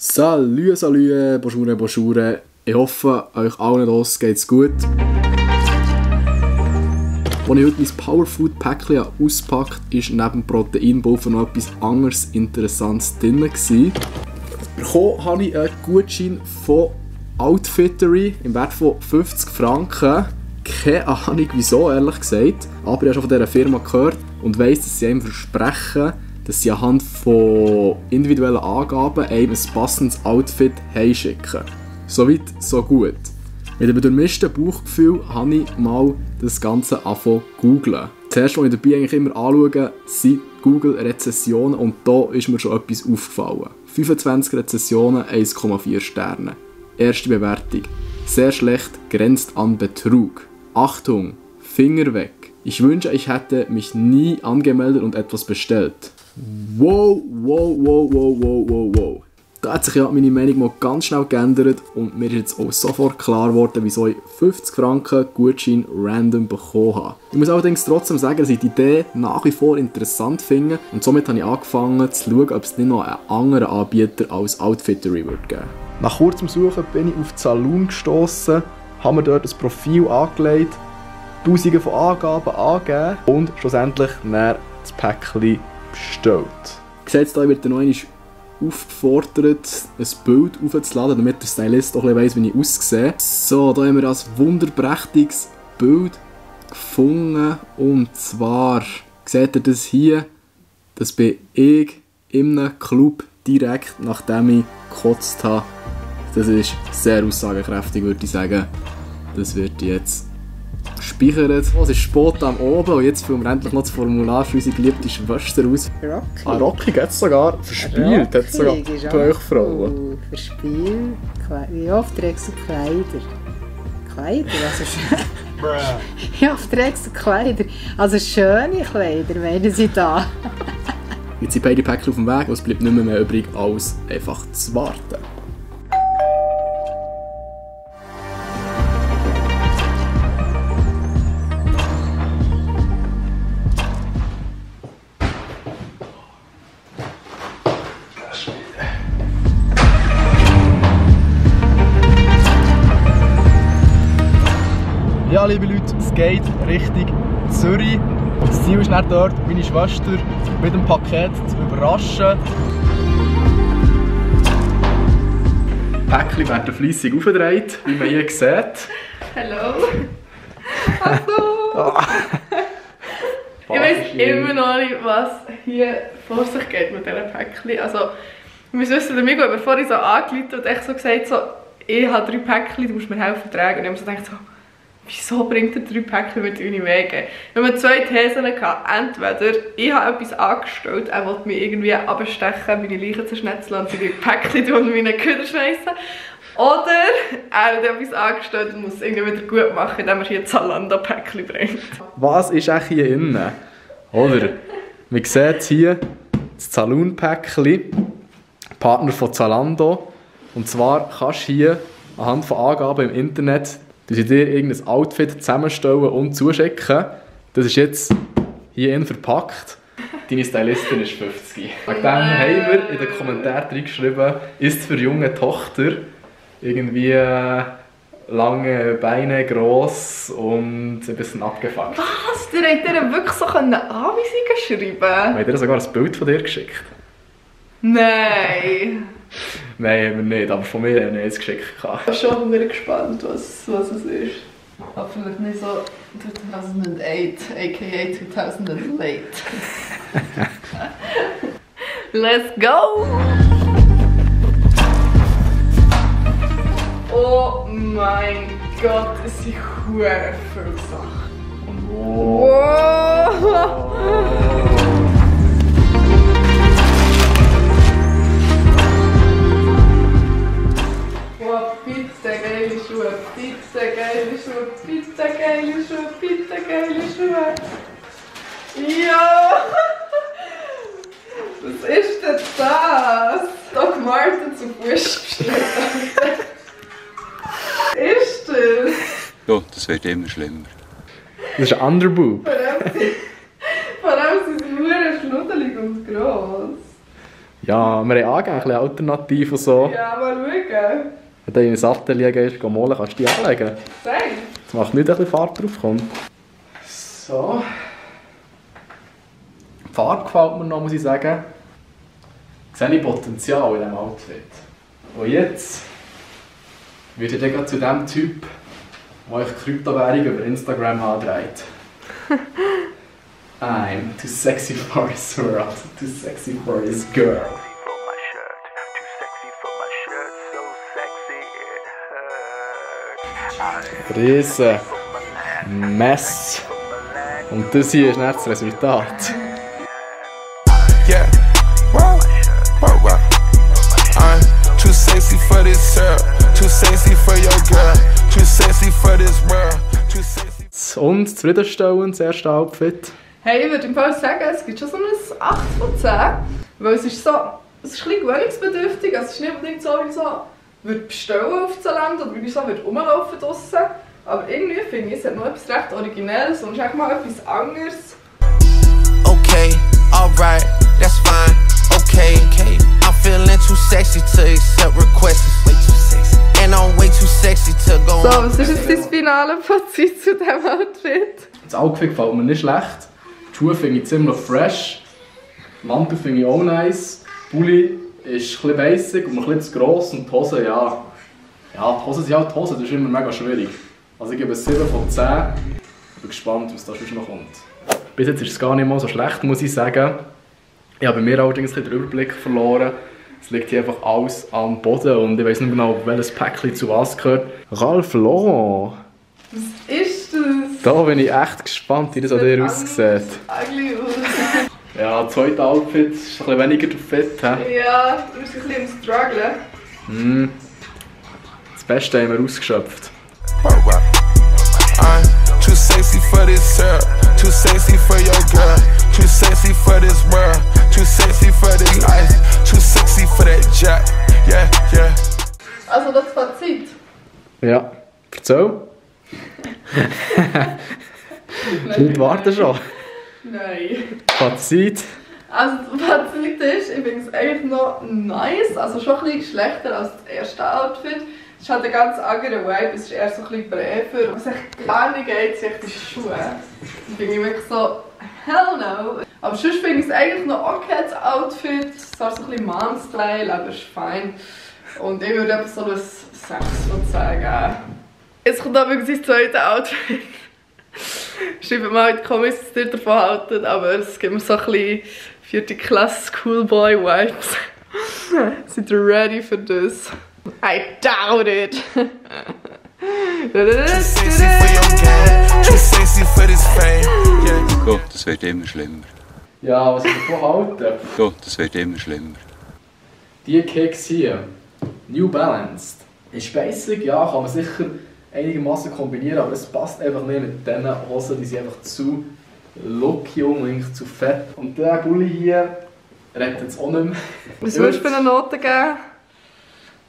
Salü, salü, bonjour, bonjour. Ich hoffe, euch allen los geht's gut. Als ich heute mein Powerfood-Päckchen auspackt habe, war neben Proteinpulver noch etwas anderes Interessantes drin. Bekommen habe ich einen Gutschein von Outfittery im Wert von 50 Franken. Keine Ahnung wieso, ehrlich gesagt. Aber ich habe schon von dieser Firma gehört und weiss, dass sie einem versprechen, dass sie anhand von individuellen Angaben einem ein passendes Outfit heimschicken. Soweit, so gut. Mit einem durchmischten Bauchgefühl habe ich mal das Ganze angefangen zu googlen. Zuerst, was ich dabei eigentlich immer anschaue, sind Google-Rezessionen und da ist mir schon etwas aufgefallen. 25 Rezessionen, 1,4 Sterne. Erste Bewertung. Sehr schlecht, grenzt an Betrug. Achtung, Finger weg. Ich wünsche, ich hätte mich nie angemeldet und etwas bestellt. Wow, wow, wow, wow, wow, wow, wow. Da hat sich ja meine Meinung mal ganz schnell geändert und mir ist jetzt auch sofort klar geworden, wieso ich 50 Franken Gutschein random bekommen habe. Ich muss allerdings trotzdem sagen, dass ich die Idee nach wie vor interessant finde und somit habe ich angefangen zu schauen, ob es nicht noch einen anderen Anbieter als Outfittery geben würde. Nach kurzem Suchen bin ich auf Zalun gestossen, habe mir dort ein Profil angelegt, Tausende von Angaben angegeben und schlussendlich dann das Päckchen bestellt. Ihr seht, hier wird noch einmal aufgefordert, ein Bild aufzuladen, damit der Stylist auch ein bisschen weiss, wie ich aussehe. So, da haben wir ein wunderprächtiges Bild gefunden. Und zwar, seht ihr das hier? Das bin ich in einem Club direkt nachdem ich gekotzt habe. Das ist sehr aussagekräftig, würde ich sagen. Das wird jetzt gespeichert. Es ist spät am Oben und jetzt füllen wir endlich noch das Formular für unsere geliebte Schwester aus. Rocky. Ah, Rocky hat es sogar verspielt, hat es sogar Bauchfrauen. Verspielt? Wie oft trägst du Kleider? Kleider? Also wie oft trägst du Kleider? Also schöne Kleider, meinen sie da. Jetzt sind beide Päckchen auf dem Weg und es bleibt nicht mehr übrig, als einfach zu warten. Ja, liebe Leute, es geht Richtung Zürich. Das Ziel ist nicht dort, meine Schwester mit dem Paket zu überraschen. Die Päckchen werden fleissig aufgedreht, wie man hier sieht. Hallo! Hallo! Ich weiß immer noch nicht, was hier vor sich geht mit diesen Päckchen. Also, wir wissen Amigo, bevor ich so angerufen habe, hat so gesagt, so, ich habe 3 Päckchen, du musst mir helfen tragen. Und ich habe so gedacht, so, wieso bringt er 3 Päckchen mit Uniwege? Wir haben 2 Thesen gehabt. Entweder ich habe etwas angestellt, er wollte mich irgendwie abstechen, meine Leichen zerschnetzeln und die Päckchen in meinen Küder schmeißen. Oder er hat etwas angestellt und muss es irgendwie wieder gut machen, indem er hier Zalando-Päckchen bringt. Was ist eigentlich hier innen? Oder? Man sieht hier das Zalun-Päckchen, Partner von Zalando. Und zwar kannst du hier anhand von Angaben im Internet dir irgendein Outfit zusammenstellen und zuschicken. Das ist jetzt hier innen verpackt. Deine Stylistin ist 50. Wegen dem haben wir in den Kommentaren reingeschrieben, ist für junge Tochter irgendwie lange Beine, gross und ein bisschen abgefuckt. Was? Der hat dir wirklich so Anweisungen schreiben? Haben dir sogar ein Bild von dir geschickt? Nein! Nein, haben wir nicht, aber von mir haben wir es geschickt. Ich bin schon wieder gespannt, was es ist. Aber vielleicht nicht so 2008, aka 2008. Let's go! Oh mein Gott, es sind verdammt viele Sachen. Wow! Wow, Pizza, geile Schuhe, Pizza, geile Schuhe, Pizza, geile Schuhe, Pizza, geile Schuhe. Ja! Was ist denn das? Doc Marten zu Fuß gestellt. Ist das? Ja, das wird immer schlimmer. Das ist ein Underboob. Vor allem sind sie nur schnuddelig und gross. Ja, wir haben angegeben, ein bisschen alternativ und so. Ja, mal schauen. Wenn du in ein Atelier gehst, malen, kannst du die anlegen. Sag. Das macht nicht, dass ein bisschen Farbe drauf kommt. So. Die Farbe gefällt mir noch, muss ich sagen. Ich sehe Potenzial in diesem Outfit. Und jetzt wird ich dann zu dem Typ, der euch Kryptowährung über Instagram andreht. I'm too sexy for this world, too sexy for this girl. Riesen Mess. Und das hier ist nicht das Resultat. Yeah, I'm too sexy for this world, too sexy for your girl, too sexy for this world, too sexy. Und zufriedenstellend, das erste Outfit. Hey, ich würde im Fall sagen, es gibt schon so ein 8 von 10. Weil es ist so, es ist ein bisschen gewöhnungsbedürftig. Also es ist nicht unbedingt so, wie ich so würde bestellen auf Zalando oder wie ich so würde rumlaufen draussen. Aber irgendwie finde ich, es hat noch etwas recht Originelles und es ist echt mal etwas anderes. Okay, alright, that's fine, okay. I'm feeling too sexy to accept requests. Way too sexy. And I'm way too sexy to go. So, was ist jetzt dein finale Fazit zu diesem Outfit? Das Outfit gefällt mir nicht schlecht. Die Schuhe finde ich ziemlich fresh. Den Mantel finde ich auch nice. Der Pulli ist ein bisschen basic und ein bisschen zu gross. Und die Hosen, ja. Ja, die Hosen sind halt die Hosen, das ist immer mega schwierig. Also ich gebe es 7 von 10. Ich bin gespannt, was da sonst noch kommt. Bis jetzt ist es gar nicht mal so schlecht, muss ich sagen. Ich habe bei mir allerdings den Überblick verloren. Es liegt hier einfach alles am Boden und ich weiß nicht genau, welches Päckchen zu was gehört. Ralph Lauren! Was ist das? Da bin ich echt gespannt, wie das an dir aussieht. Ugly aus. Ja, das zweite Outfit ist ein bisschen weniger fit. Ja, du bist ein bisschen im Struggeln. Das Beste haben wir ausgeschöpft. I'm too sexy for this world, too sexy for your girl, too sexy for this world, too sexy for this life, too sexy for that jack, yeah, yeah. Also das Fazit. Ja, erzähl. Nicht warten schon. Nein. Fazit. Also das Fazit ist, ich finde es eigentlich noch nice, also schon ein bisschen schlechter als das erste Outfit. Es ist halt ein ganz anderer Vibe, es ist eher so ein bisschen Brefer. Was echt gar nicht geht, sind die Schuhe. Dann bin ich wirklich so, hell no. Aber sonst finde ich es eigentlich noch okay, das Outfit. Es ist so ein bisschen Man-Style, aber ist fein. Und ich würde einfach so ein 6 von 10 geben. Jetzt kommt aber sein zweites Outfit. Schreibt mal in die Comments, was ihr davon haltet, aber es gibt mir so ein bisschen 4. Klasse Schoolboy-Vibes. Seid ihr ready für das? I doubt it! Too sexy for your gang, too sexy for this fame, yeah. Gut, das wird immer schlimmer. Ja, was ich davon halte? Gut, das wird immer schlimmer. Die Kicks hier, New Balanced, ist basic, ja, kann man sicher einigermaßen kombinieren, aber es passt einfach nicht mit diesen Hosen, die sind einfach zu locky und zu fett. Und der Bulli hier rettet es auch nicht mehr. Was würdest du für eine Note geben?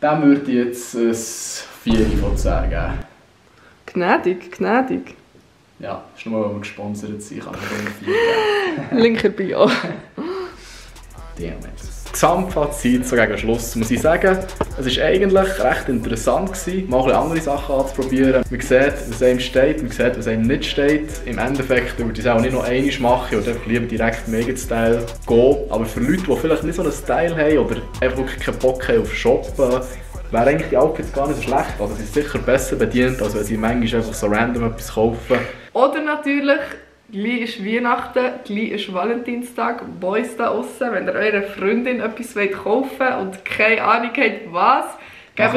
Dem würde ich jetzt ein 4 von 10 geben. Gnädig, gnädig. Ja, ist nur, weil wir gesponsert sind, kann ich nur 4 geben. Link in Bio. Damn it. Gesamtfazit, so gegen Schluss, muss ich sagen, es war eigentlich recht interessant gewesen, mal ein bisschen andere Sachen anzuprobieren. Man sieht, was einem steht, man sieht, was einem nicht steht. Im Endeffekt würde ich es auch nicht noch einmal machen, ich würde einfach lieber direkt Mega-Style gehen. Aber für Leute, die vielleicht nicht so einen Style haben oder einfach wirklich keinen Bock haben auf Shoppen, wären eigentlich die Outfits gar nicht so schlecht. Also sie sind sicher besser bedient, als wenn sie manchmal einfach so random etwas kaufen. Oder natürlich, gleich ist Weihnachten, gleich ist Valentinstag, Boys da draussen, wenn ihr eurer Freundin etwas kaufen wollt und keine Ahnung habt, was, gebt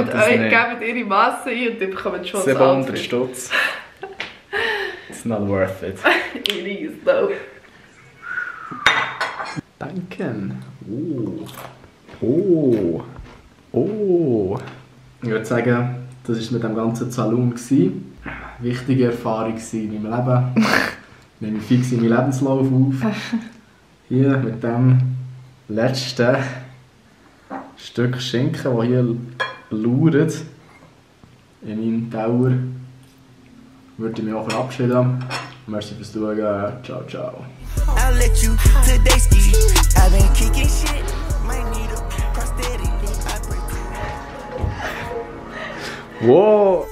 ihre Masse ein und ihr bekommt schon 700 Stutz. It's not worth it. It is though. Danke. Oh. Ich würde sagen, das war mit dem ganzen Salon. Wichtige Erfahrung in meinem Leben. Ich nehme fix in meinen Lebenslauf auf. Hier mit dem letzten Stück Schinken, das hier lauert in meinem Tower, würde ich mich auch verabschieden. Merci fürs Zuschauen. Ciao, ciao. I'll let you today ski. I've been kicking shit. Might need a Wow!